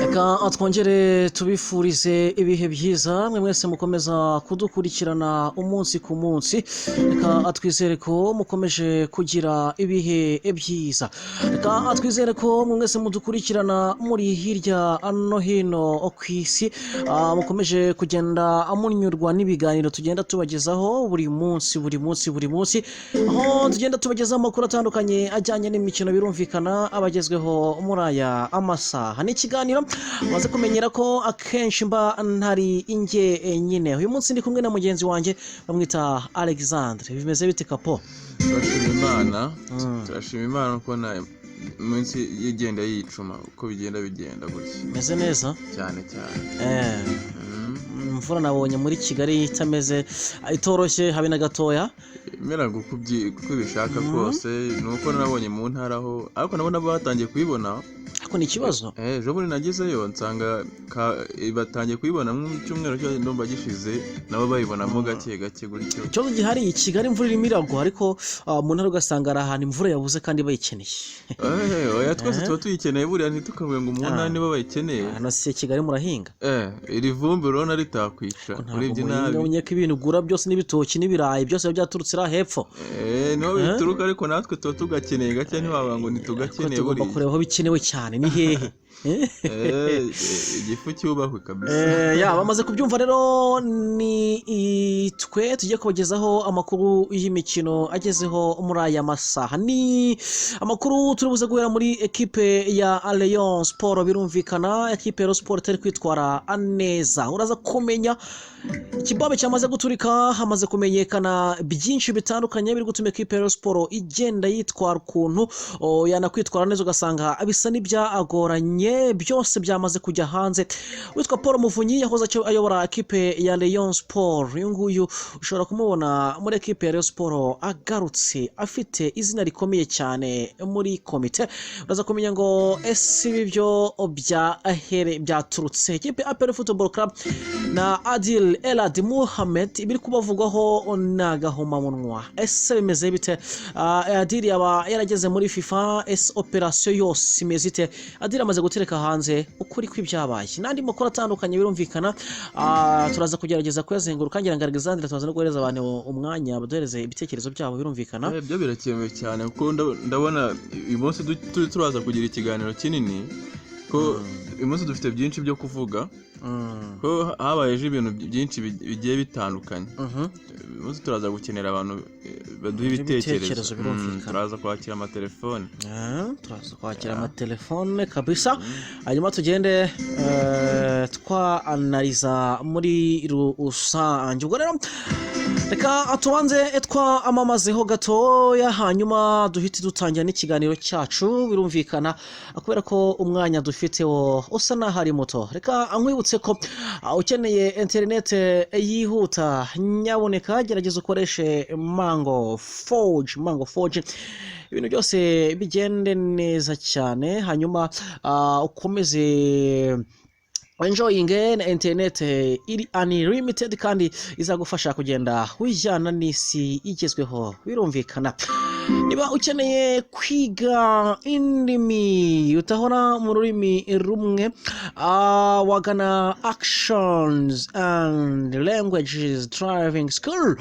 Reka twongere tubifurize ibihe byiza, mwe mwese mukomeza kudukurikirana umunsi ku munsi. Reka twizere ko mukomeje kugira ibihe byiza. Reka twizere ko mwe mwese mudukurikirana muri hirya no hino ku isi, mukomeje kugenda munyurwa n'ibiganiro tugenda tubagezaho buri munsi, buri munsi, buri munsi, aho tugenda tubagezaho amakuru atandukanye ajyanye n'imikino, birumvikana abagezweho muri aya amasaha. Ni ikiganiro maze kumenyera ko akenshi mba ntari inge nyine. Uyu munsi ndi kumwe na mugenzi wanjye bamwita Alexandre. Bimeze bite, kapo? Turashima Imana, turashima Imana kubona iminsi igenda yicuma, uko bigenda bigenda gutya. Meze neza. Cyane cyane. Imvura nabonye muri Kigali itameze, itoroshye habe na gatoya. Imera ngo uko ubishaka kose, ni uko nabonye mu ntara aho, ariko nabo nabo batangiye kuyibona. Ariko ni ikibazo. Ejo bundi nagezeyo nsanga batangiye kuyibona mu cyumweru cyo ndumva gishize, nabo bayibonamo gake gake gutyo. Ikibazo gihari i Kigali, imvura irimo iragwa, ariko mu ntara ugasanga hari ahantu imvura yabuze kandi bayikeneye. Oya, twese tuba tuyikeneye buriya, ntitukavuge ngo mu ntara nibo bayikeneye. Hano si Kigali murahinga? Iri vumbi urabona ritakwica? Ntabwo urebye muhinga. Nabi. Ubonye ko ibintu ugura byose, n'ibitoki n'ibirayi byose biba byaturutse iriya hepfo. Niho bituruka, ariko natwe tuba tugakeneye gake, ntiwavuga ngo Ariko ntitugakeneye tugomba buriya. kureba aho bikenewe cyane ni hehe. Igifu cyubahwe kabisa. Ya, bamaze kubyumva rero, ni twe tugiye kubagezaho amakuru y'imikino agezeho muri aya masaha. Ni amakuru turi buze guhera muri ekipe ya Rayon Sport. Birumvikana, ekipe ya Rayon Sport itari kwitwara neza. Uraza kumenya ikibabe cyamaze guturika, hamaze kumenyekana byinshi bitandukanye biri gutuma ekipe ya Rayon Sport igenda yitwara ukuntu yanakwitwara neza ugasanga bisa n'ibyagoranye. Byose byamaze kujya hanze. Witwa Paul Muvunyi yahoze ayobora ekipe ya Rayon Sport, uyu nguyu ushobora kumubona muri ekipe ya Rayon Sport agarutse afite izina rikomeye cyane muri komite. Uraza kumenya ngo ese ibi byo byahere byaturutse ekipe APR Football Club na Adil Elad Muhammad, ibiri kubavugwaho ni agahomamunwa. Ese bimeze bite? Adil yaba yarageze muri FIFA? Ese operasiyo yose imeze ite? Adil amaze gutereka hanze ukuri kw'ibyabaye n'andi makuru atandukanye. Birumvikana, turaza kugerageza kuyazenguruka. Ngira ngo Alexandre, turaza no guhereza abantu umwanya baduhereze ibitekerezo byabo, birumvikana. Byo birakenewe cyane, kuko ndabona uyu munsi turaza kugira ikiganiro kinini, ko uyu munsi dufite byinshi byo kuvuga, ko habaye ejo ibintu byinshi bigiye bitandukanye. Uyu munsi turaza gukenera abantu baduha ibitekerezo, ibitekerezo. Birumvikana. Turaza kwakira amatelefone. Turaza kwakira amatelefone kabisa, hanyuma tugende twanariza muri rusange. Ubwo rero reka tubanze twamamazeho gatoya, hanyuma duhite dutangira n'ikiganiro cyacu. Birumvikana, kubera ko umwanya dufite wo usa n'aho ari muto, reka nkwibutse ko ukeneye interinete yihuta, nyabuneka gerageza ukoreshe Mango 4G. Mango 4G, ibintu byose bigende neza cyane, hanyuma ukomeze enjoying na interinete iri unlimited kandi izagufasha kugenda wijyana n'isi igezweho. Birumvikana, niba ukeneye kwiga indimi, utahora mu rurimi rumwe, wagana Actions and Languages Driving School.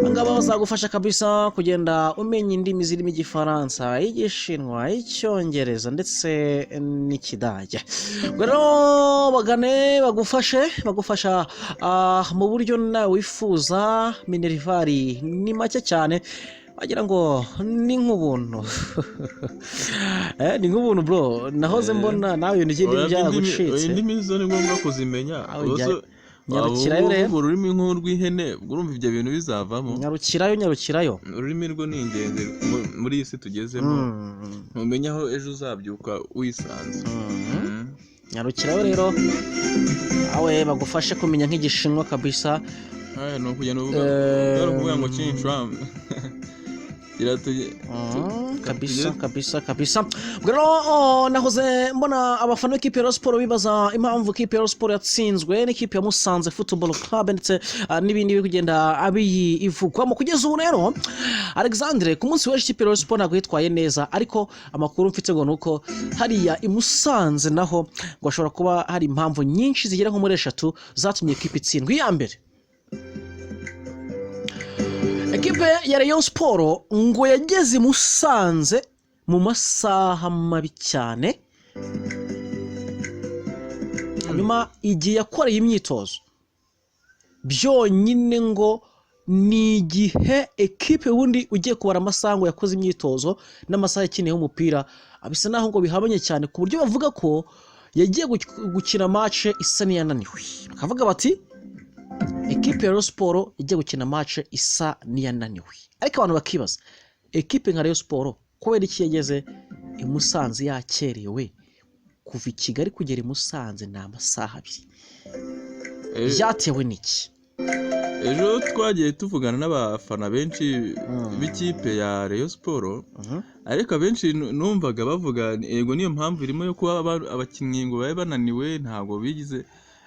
Ngaba bazagufasha kabisa kugenda umenya indimi zirimo Igifaransa, Igishinwa, Icyongereza ndetse n'Ikidage. Ubwo rero bagane bagufashe, bagufasha mu buryo nawe wifuza. Minerval ni make cyane, wagira ngo ni nk'ubuntu. Ni nk'ubuntu, bro. Nahoze mbona nawe ibintu by'indimi Oya, byaragucitse. Indimi zo ni ngombwa kuzimenya. Aho Ubwo nyarukirayo waba rero. uvuga ururimi nk'urw'ihene, ubwo urumva ibyo bintu bizavamo? Nyarukirayo, nyarukirayo. Ururimi rwo ni ingenzi muri iyi si tugezemo, ntumenya aho ejo uzabyuka wisanze. Nyarukirayo rero awe bagufashe kumenya nk'Igishinwa kabisa. Ni ukugenda uvuga, utari ukuvuga ngo Chin Trump. Gira tujye Kabisa, kabisa, kabisa. Ubwo rero nahoze mbona abafana b'ikipe ya Rayon Sport bibaza impamvu ikipe ya Rayon Sport yatsinzwe n'ikipe ya Musanze Football Club, ndetse n'ibindi biri kugenda biyivugwamo kugeza ubu. Rero Alexandre, ku munsi w'ejo ikipe ya Rayon Sport ntabwo yitwaye neza, ariko amakuru mfite ngo ni uko hariya i Musanze naho ngo hashobora kuba hari impamvu nyinshi zigera nko muri eshatu zatumye ikipe itsindwa. Iya mbere, ekipe ya Rayon Sport ngo yageze i Musanze mu masaha mabi cyane, hanyuma igihe yakoreye imyitozo byonyine ngo ni igihe ekipe ubundi ugiye kubara amasaha ngo yakoze imyitozo n'amasaha yakiniyeho umupira, bisa naho ngo bihabanye cyane, ku buryo bavuga ko yagiye gukina match isa n'iyananiwe. Bakavuga bati ekipe ya Rayon Sport yagiye gukina match isa n'iyananiwe. Ariko abantu bakibaza, ekipe nka Rayon Sport kubera iki yageze i Musanze yakerewe? Kuva i Kigali kugera i Musanze ni amasaha 2. Byatewe n'iki? Ejo twagiye tuvugana n'abafana benshi b'ikipe ya Rayon Sport, ariko abenshi numvaga bavuga yego niyo mpamvu irimo yo kuba abakinnyi ngo babe bananiwe, ntabwo bigize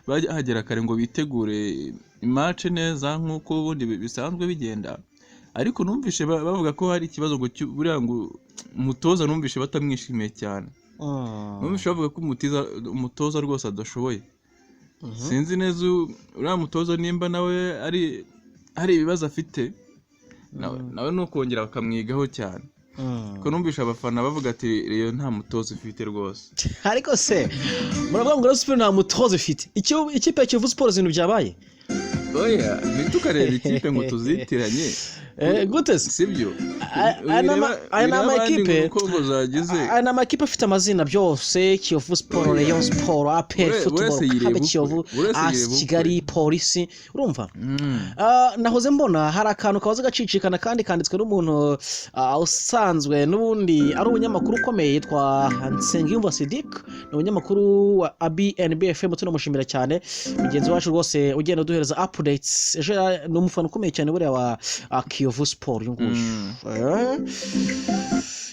bahagera kare ngo bitegure match neza nk'uko ubundi bisanzwe bigenda. Ariko numvishe bavuga ko hari ikibazo ngo buriya ngo umutoza numvishe batamwishimiye cyane. Numvishe bavuga ko umutoza rwose adashoboye. Sinzi neza uriya mutoza nimba nawe ari hari ibibazo afite, nawe ni ukongera bakamwigaho cyane, ko numvishe abafana bavuga ati Rayon nta mutoza ifite rwose. Ariko se muravuga ngo Rayon Sport nta mutoza ifite? Ikipe ya Kiyovu Sport ibintu byabaye? Oya, ntitukarebe ikipe ngo tuzitiranye. Gute se? Sibyo. Aya ni ama ekipe Uko ngo zagize. Aya ni amakipe afite amazina byose: Kiyovu Sport, Oya. Rayon Sport, APR Buri Football wese yireba Club, ukwe. Kiyovu, Buri wese AS yireba ukwe. Kigali, Polisi, urumva? Nahoze mbona hari akantu kahoze gacicikana kandi kanditswe n'umuntu usanzwe n'ubundi ari umunyamakuru ukomeye yitwa Nsengiyumva Sidik. Ni umunyamakuru wa ABNB FM, tunamushimira cyane, mugenzi wacu rwose ugenda uduhereza updates. Ejo ni umufana ukomeye cyane buriya wa Kiyovu Sport uyu nguyu.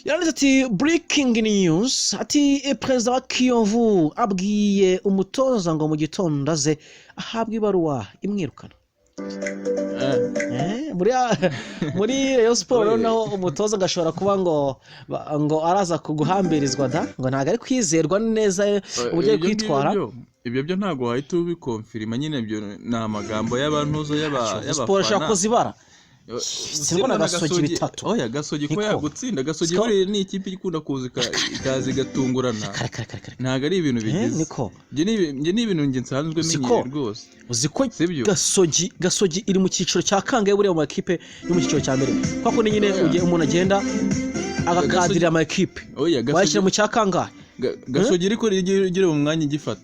Yaranditse ati "Breaking news", ati "Perezida wa Kiyovu abwiye umutoza ngo mu gitondo aze ahabwe ibaruwa imwirukana." Muri Rayon Sport Oye. naho umutoza agashobora kuba ngo araza kuguhambirizwa da, ngo ntabwo ari kwizerwa neza uburyo ari Ibyo ngibyo kwitwara. Ibyo byo ntabwo wahita ubiconfirma nyine, ibyo ni amagambo y'abantuza Kiyovu Sport ashobora y'abafana. kuzibara. Gutsindwa na Gasogi bitatu. Oya, Gasogi ko Niko. yagutsinda Gasogi, Siko. buriya ni ikipe ikunda kuza ikaza igatungurana. Kare kare kare kare. Ntabwo ari ibintu bigize. Niko. Njye ni ibintu njye nsanzwe Siko. menyereye rwose. Uzi ko Sibyo? Gasogi iri mu cyiciro cya kangahe buriya mu makipe yo mu cyiciro cya mbere? Kwa kundi nyine Oya. umuntu agenda agakadirira amakipe, Oya, wayashyira Gasogi mu cya kangahe? Gasogi ariko igira mu mwanya igifata.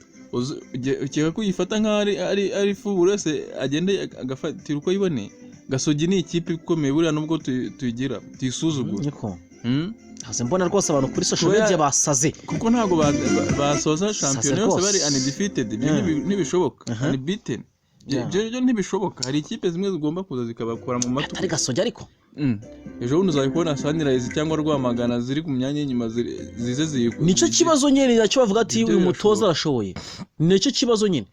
Ukeka ko uyifata nk'aho ari ifu buri wese agenda agafatira uko yiboneye? Gasogi ni ikipe ikomeye buriya, nubwo tuyigira tuyisuzugura. Niko. Haze mbona rwose abantu kuri social Kuba media basaze. Kuko ntabwo basoza shampiyona yose rwose. bari undefeated, ibyo ntibishoboka. Unbeaten. Ibyo byo ntibishoboka. Hari ikipe zimwe zigomba kuza zikabakora mu matwi. Atari Gasogi ariko. Ejo bundi uzajya kubona Sunrise cyangwa Rwamagana ziri ku myanya y'inyuma zize Nicyo kibazo nyine, nacyo bavuga ati Ibyo uyu mutoza birashoboka. arashoboye, nicyo kibazo nyine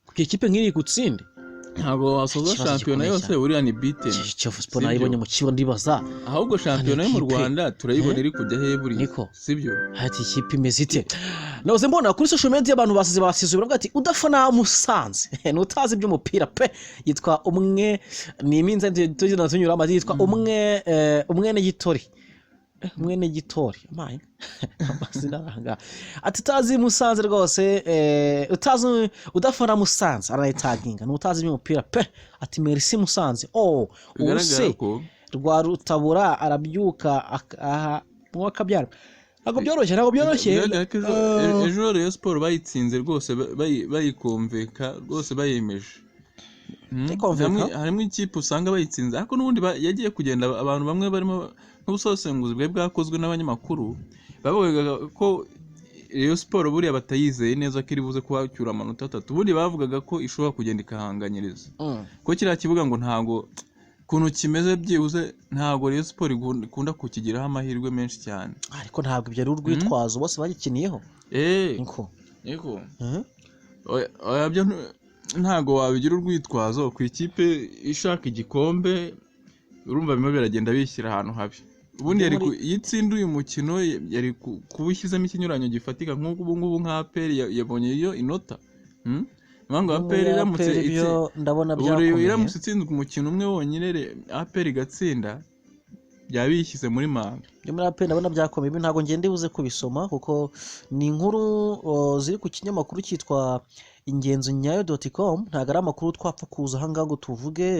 kuko ikipe nk'iri gutsinde. Ntabwo wasoza Ikibazo shampiyona gikomeye yose cyane. buriya ni beaten. Kiyovu Sport Sibyo. nayibonye mu kibuga ndibaza. Ahubwo shampiyona yo mu ikipe. Rwanda turayibona iri kujya he buriya? Niko. Sibyo? Ati ikipe imeze ite? Nahoze mbona kuri social media abantu basize basize baravuga ati udafana Musanze ntutazi iby'umupira pe. Yitwa umwe, ni iminsi tugenda tunyuramo, ati yitwa umwe umwene gitori. Mwene gitori amaye amazina aranga, ati utazi Musanze rwose, utazi udafana Musanze arayitaginga ni utazi iby'umupira pe. Ati merci Musanze, oh ubu Bigaragara se ko rwa Rutabura arabyuka aha mwakabyara. Ntabwo byoroshye, ntabwo byoroshye. Bigaragara ko ejo Rayon Sport bayitsinze rwose, bayikomveka rwose, bayemeje. Bayikomveka? Harimo ikipe usanga bayitsinze, ariko n'ubundi yagiye kugenda abantu bamwe barimo nk'ubusesenguzi bwari bwakozwe n'abanyamakuru, bavugaga ko Rayon Sport buriya batayizeye neza ko iri buze kuhacyura amanota atatu. Ubundi bavugaga ko ishobora kugenda ikahanganyiriza, ko kiriya kibuga ngo ntabwo Ukuntu kimeze, byibuze ntabwo Rayon Sport ikunda kukigiraho amahirwe menshi cyane. Ariko ntabwo ibyo ari urwitwazo, bose bagikiniyeho. Niko. Niko. Oya, oya, byo ntabwo wabigira urwitwazo ku ikipe ishaka igikombe. Urumva birimo biragenda bishyira ahantu habi. Ubundi yari iyo itsinda uyu mukino yari kuba ushyizemo ikinyuranyo gifatika, nk'uko ubu ngubu nka APR yabonye iyo inota. Niyo ngo APR iramutse APR byo ndabona ubu byakomeye. Iramutse itsinzwe umukino umwe wonyine, APR igatsinda, byaba biyishyize muri manga. Byo muri APR ndabona byakomeye. Ibi ntabwo ngenda buze kubisoma kuko ni inkuru ziri ku kinyamakuru cyitwa ingenzonyayo.com. Ntabwo ari amakuru twapfa kuza aha ngaha ngo tuvuge.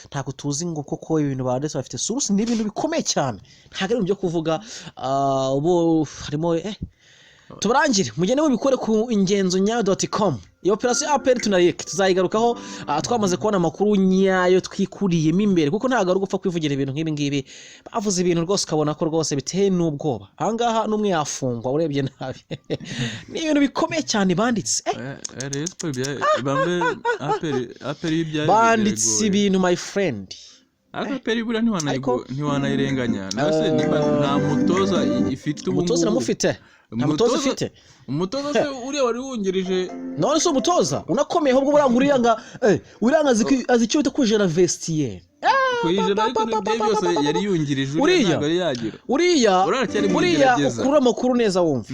Ntabwo tuzi ngo koko ibintu banditse bafite source. Ni ibintu bikomeye cyane, ntabwo ari ibintu byo kuvuga. Ubu harimo tubarangire mugende mubikore ku ingenzonyayo.com. Iyo operasiyo APR tunayireke, tuzayigarukaho twamaze kubona amakuru nyayo twikuriyemo imbere, kuko ntabwo ari ugupfa kwivugira ibintu nk'ibi ngibi. Bavuze ibintu rwose ukabona ko rwose biteye n'ubwoba. Aha ngaha n'umwe yafungwa urebye nabi. Ni ibintu bikomeye cyane banditse. Rayon Sport bambe APR y'ibyayo Banditse biragoye. ibintu, my friend. Ariko APR buriya Ariko- ntiwanayirenganya nawe se, niba nta mutoza ifite ubu Umutoza ngubu. iramufite, nta mutoza ifite. Umutoza se uriya wari wungirije? None se umutoza unakomeye ahubwo buriya ngo uriya nga uriya ngo azi icyo bita kujera vestiaire. Ku ijana, ariko n'ibyo byose yari yungirije uriya. Uriya. Ntabwo yari yagira Uriya Uriya aracyari mu uriya igerageza. ukura amakuru neza wumve.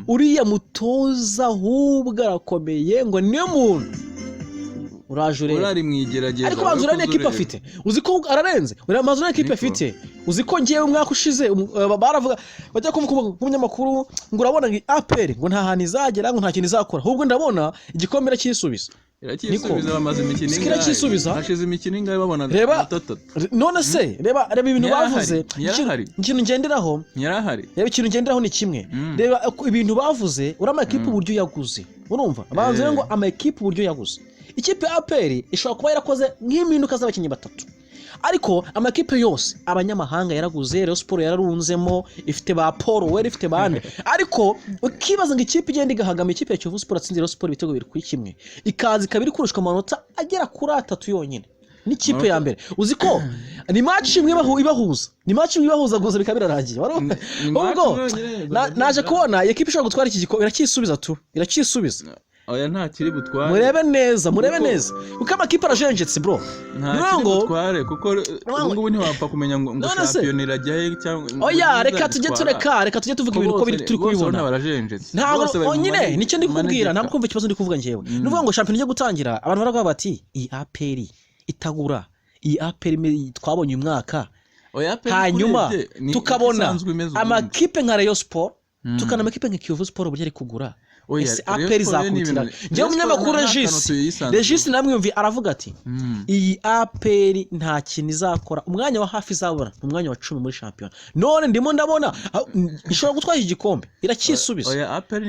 Uriya mutoza ahubwo arakomeye, ngo niyo muntu uraje urebe. Uriya ari mu igerageza. Ariko banza urebe n'ikipe afite, uzi ko ararenze uriya? Banza urebe n'ikipe Niko. afite. Uzi ko ngewe umwaka ushize baravuga, bajya kumva nk'umunyamakuru ngo urabona ngo APR ngo nta hantu izagera, ngo nta kintu izakora, ahubwo ndabona igikombe iracyisubiza. Iracyisubiza, bamaze imikino Siko ingahe? iracyisubiza? Hashize imikino ingahe babona Reba. amanota 3? None se reba ibintu Ntiyarahari, bavuze. ntiyarahari. Ikintu ngenderaho, Ntiyarahari. reba, ikintu ngenderaho ni kimwe. Reba ibintu bavuze, uriya amakipe uburyo yaguze, urumva banze ngo amakipe uburyo yaguze, ikipe ya APR ishobora kuba yarakoze nk'impinduka z'abakinnyi batatu, ariko amakipe yose abanyamahanga yaraguze. Rayon Sport yararunzemo, ifite ba Paul Were, ifite bande, ariko ukibaza ngo ikipe igenda igahagama ikipe ya Kiyovu Sport, atsinze Rayon Sport ibitego 2-1, ikaza ikaba iri kurushwa amanota agera kuri 3 yonyine n'ikipe ya mbere. Uzi ko ni match imwe ibahuza, ni match imwe ibahuza gusa bikaba birarangiye. Ni match Ubwo yonyine, naje kubona iyi ekipe ishobora gutwara iki gikombe, iracyisubiza tu, iracyisubiza. Oya, nta kiri butware. Murebe neza, murebe neza, kuko amakipe arajenjetse, bro. Nta Niyo kiri ngo butware, kuko ubu ngubu ntiwapfa kumenya ngo None se- shampiyona irajya he cyangwa ngo Oya, reka tujye izagitwara. tureka, reka tujye tuvuga Ko ibintu uko biri turi bose kubibona. urabona barajenjetse. Ntabwo Bose bari mu nyine nicyo ndi kukubwira. manegeka. Ntabwo kumva ikibazo ndi kuvuga njyewe. Ni ukuvuga ngo shampiyona igiye gutangira, abantu baravuga bati iyi APR itagura, iyi APR twabonye uyu mwaka, Oya, APR hanyuma urebye, ni tukabona isanzwe imeze ubundi. amakipe nka Rayon Sport, tukabona amakipe nka Kiyovu Sport uburyo ari kugura. Oya, Ese Rayon APR Sport yo ni izakubitira? ibintu- Njyewe Rayon Sport umunyamakuru nta Regis, kantu tuyisanzura. Regis namwumviye aravuga ati iyi APR nta kintu izakora, umwanya wa hafi izabona ni umwanya wa 10 muri shampiyona. None ndimo ndabona ishobora gutwara iki gikombe, iracyisubiza. Oya, APR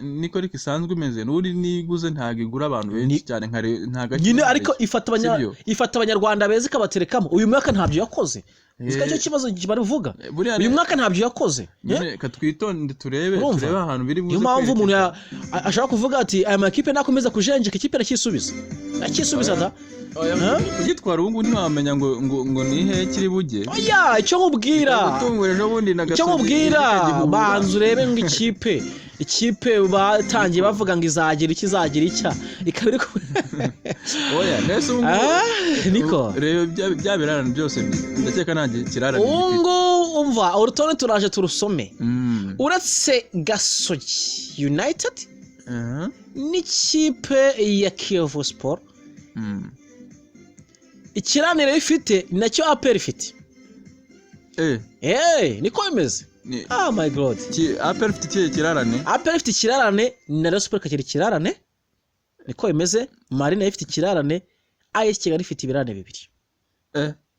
niko ariko isanzwe imeze n'ubundi, niguze ntabwo igura abantu benshi cyane nka nta gaciro Nyine ariko nka ifata Sibyo? ifata abanyarwanda beza ikabaterekamo. Uyu mwaka ntabyo yakoze. Uzi ko aricyo kibazo barivuga? Buriya Uyu mwaka ntabyo yakoze. Nyine reka twitonde turebe, Urumva? turebe ahantu biri buze Niyo mpamvu umuntu kwerekeza. Ashobora kuvuga ati aya makipe nakomeza kujenjeka, ikipe iracyisubiza, iracyisubiza da. Oya, kugitwara ubu ngubu ntiwamenya ngo ni hehe kiri bujye. Oya, icyo nkubwira, Gutungura ejo bundi na icyo Gasogi nkubwira, ikagihura. banza urebe ngo ikipe batangiye bavuga ngo izagira iki, izagira icya, ikaba iri Oya, mbese ubu ngubu Ah, niko. Reba bya birarane byose, ndakeka nta kirarane Ubu gifite. ngubu umva, urutonde turaje turusome. Uretse Gasogi United n'ikipe ya Kiyovu Sport, ikiraniro ifite nacyo APR ifite. Niko bimeze. Ah, my God. APR ifite ikihe kirarane? APR ifite ikirarane na Rayon Sport ikagira ikirarane, niko bimeze. Marine ifite ikirarane, AS Kigali ifite ibirarane bibiri.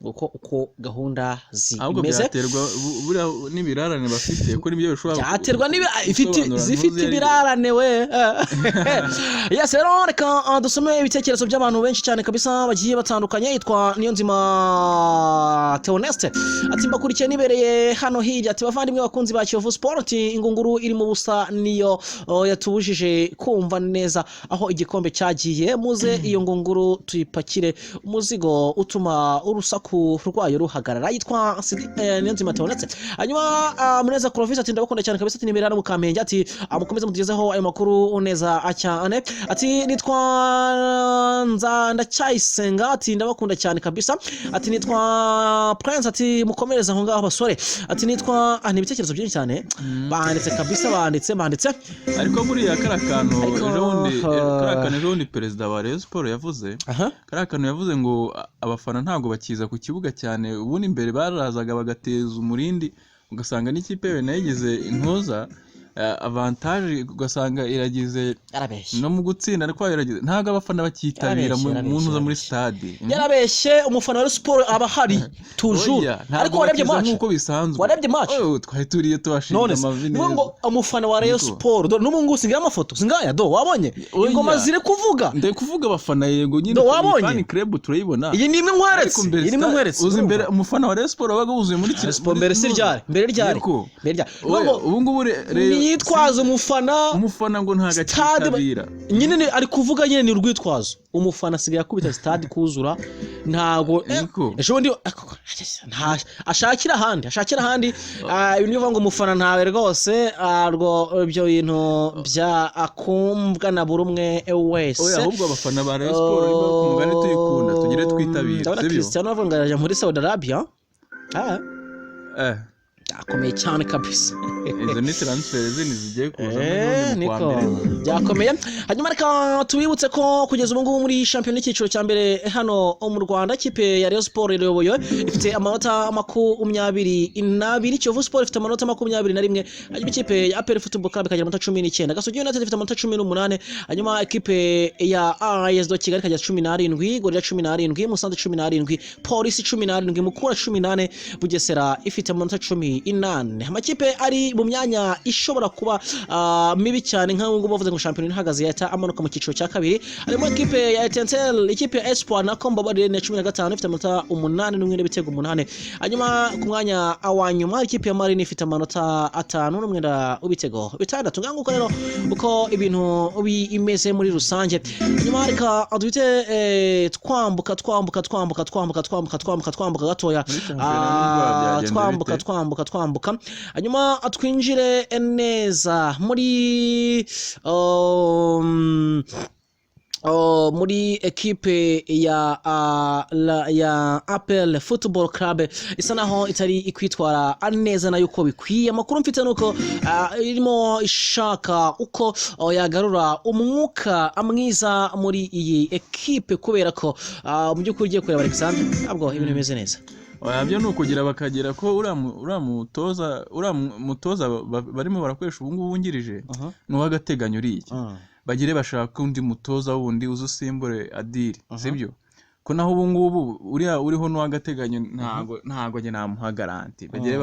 Uko gahunda Ahubwo zimeze. Byaterwa buriya n'ibirarane bafite, kuko nibyo bishobora Byaterwa ifite gusobanura zifite ntuzi ibirarane we. Yes, rero reka dusome ibitekerezo by'abantu benshi cyane kabisa bagiye batandukanye. Yitwa Niyonzima Theoneste ati mbakurikiye nibereye hano hirya, ati bavandimwe bakunzi ba Kiyovu Sport, ati ingunguru irimo ubusa niyo yatubujije kumva neza aho igikombe cyagiye, muze iyo ngunguru tuyipakire umuzigo utuma urusaku. Urusaku rwayo ruhagarara. Yitwa Sidi Niyonzima Theoneste. Hanyuma Muneza Clovis ati ndabakunda cyane kabisa, ati nimero hano mu Kamenge, ati mukomeze mutugezeho ayo makuru neza cyane. Ati nitwa Nza Ndacyayisenga, ati ndabakunda cyane kabisa. Ati nitwa Prince, ati mukomereze aho ngaho basore. Ati nitwa ni ibitekerezo byinshi cyane banditse kabisa, banditse. Ariko buriya kariya kantu Ariko, ejo bundi, kariya kantu ejo bundi perezida wa Rayon Sport yavuze, kariya kantu yavuze ngo abafana ntabwo bakiza ku kibuga cyane. Ubundi imbere barazaga bagateza umurindi, ugasanga n'ikipe yewe nayo igize intuza avantage, ugasanga iragize Yarabeshye. no mu gutsinda, ariko iragize, ntabwo abafana bakitabira Yarabeshye, mu yarabeshye, ntuza muri yarabeshye. stade. Yarabeshye. Umufana wa Rayon Sport aba ahari toujours. Oya, ntabwo Ariko warebye bakiza match? nk'uko bisanzwe. Warebye match? Oh, twari turiye tubashinze None se amavi ni neza. ngo umufana wa Rayon Niko. Sport, dore n'ubu ngubu singira amafoto, singaya do wabonye Oya. ingoma ziri kuvuga. Ndi kuvuga abafana, yego nyine. Do, wabonye? Fan club turayibona. Iyi ni imwe nkweretse. Ariko mbere Iyi ni imwe nkweretse. uzi mbere umufana wa Rayon Sport wabaga wuzuye muri Rayon Sport mbere si ryari? Mbere ryari? Niko. Mbere ryari? Oya, Ngo ubu ngubu Rayon niyitwaza umufana. Umufana ngo ntabwo Stade akitabira. Nyine ari kuvuga nyine ni urwitwazo. Umufana asigaye akubita stade kuzura, ntago Niko. ejo bundi ashakira ahandi, ashakira ahandi. Ibintu bivuga ngo umufana ntawe rwose, rwo ibyo bintu bya akumbwa na buri umwe wese. Oya, ahubwo abafana ba Rayon Sport niba ku mugani tuyikunda, tugire twitabire. Ndabona Sibyo? Cristiano avuga ngo arajya muri Saudi Arabia. Eh Byakomeye cyane kabisa. Izo ni transfer zindi zigiye kuza Eh, n'ubundi mu kwa niko mbere. Byakomeye. Hanyuma reka tubibutse ko kugeza ubu ngubu muri shampiyona y'icyiciro cya mbere hano mu Rwanda, ikipe ya Rayon Sport irayoboye, ifite amanota 22. Kiyovu Sport ifite amanota 21. Hanyuma ikipe ya APR Football Club ikagira amanota 19. Gasogi United ifite amanota 18. Hanyuma ikipe ya AS do Kigali ikagira 17, Gorilla 17, Musanze 17, Polisi 17, Mukura 18, Bugesera ifite amanota 18. Amakipe ari mu myanya ishobora kuba mibi cyane, nk'aho ngubu bavuze ngo shampiyona ihagaze yahita amanuka mu cyiciro cya kabiri, harimo ikipe ya Etincelle, ikipe ya Espoir na Komba Barire na 15 ifite amanota 8 n'umwenda w'ibitego 8. Hanyuma ku mwanya wa nyuma ikipe ya Marine ifite amanota 5 n'umwenda w'ibitego 6. Ngaho nguko rero uko ibintu bimeze muri rusange. Hanyuma reka duhite twambuka, twambuka, twambuka, twambuka, twambuka, twambuka, twambuka gatoya. Muri shampiyona y'u Rwanda byagenze Twambuka, bite? twambuka, twambuka, hanyuma twinjire neza muri ekipe ya APR Football Club. Isa naho itari ikwitwara neza nayo uko bikwiye. Amakuru mfite nuko irimo ishaka uko yagarura umwuka mwiza muri iyi ekipe, kubera ko mu by'ukuri ugiye kureba, Alexandre, ntabwo ibintu bimeze neza. Oya, byo ni ukugira bakagera ko uriya mutoza barimo barakoresha ubu ngubu wungirije ni uw'agateganyo uriya. Bagire bashaka undi mutoza wundi uza usimbure Adil, sibyo? Ko naho ubu ngubu uriya uriho n'uw'agateganyo, ntago njye namuha garantie. Bagire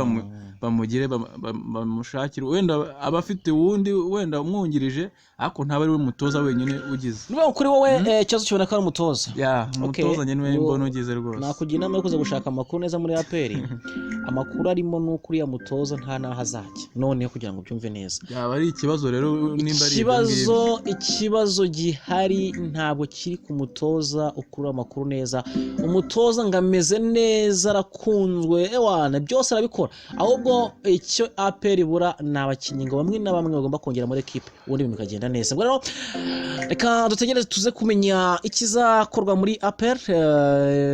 bamugire bamushakire wenda aba afite uwundi wenda umwungirije, ariko ntaba ari we mutoza wenyine ugize. Niba kuri wowe ikibazo kibona ko ari umutoza? Ya, umutoza njye niwe mbona ugize rwose. Nakugira inama yo kuza gushaka amakuru neza muri APR. Amakuru arimo ni uko uriya mutoza nta n'aho azajya noneho, kugira ngo ubyumve neza. Byaba ari ikibazo rero nimba ari ibyo ngibyo. Ikibazo gihari ntabwo kiri ku mutoza ukurura amakuru neza. Umutoza ngo ameze neza, arakunzwe, ewana byose arabikora. Ahubwo icyo APR ibura ni abakinnyi, ngo bamwe na bamwe bagomba kongera muri ekipe, ubundi ibintu bikagenda neza. Ubwo rero reka dutegereze tuze kumenya ikizakorwa muri APR.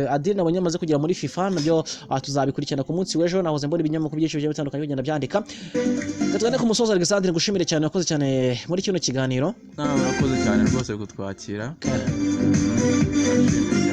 Adil nabonye amaze kugera muri FIFA, nabyo tuzabikurikirana ku munsi w'ejo. Nahoze mbona ibinyamakuru byinshi bigiye bitandukanye bigenda byandika. Reka tugane ku musozi. Alexandre, ngushimire cyane, wakoze cyane muri kino kiganiro. Nawe urakoze cyane rwose kutwakira. Ndashimye.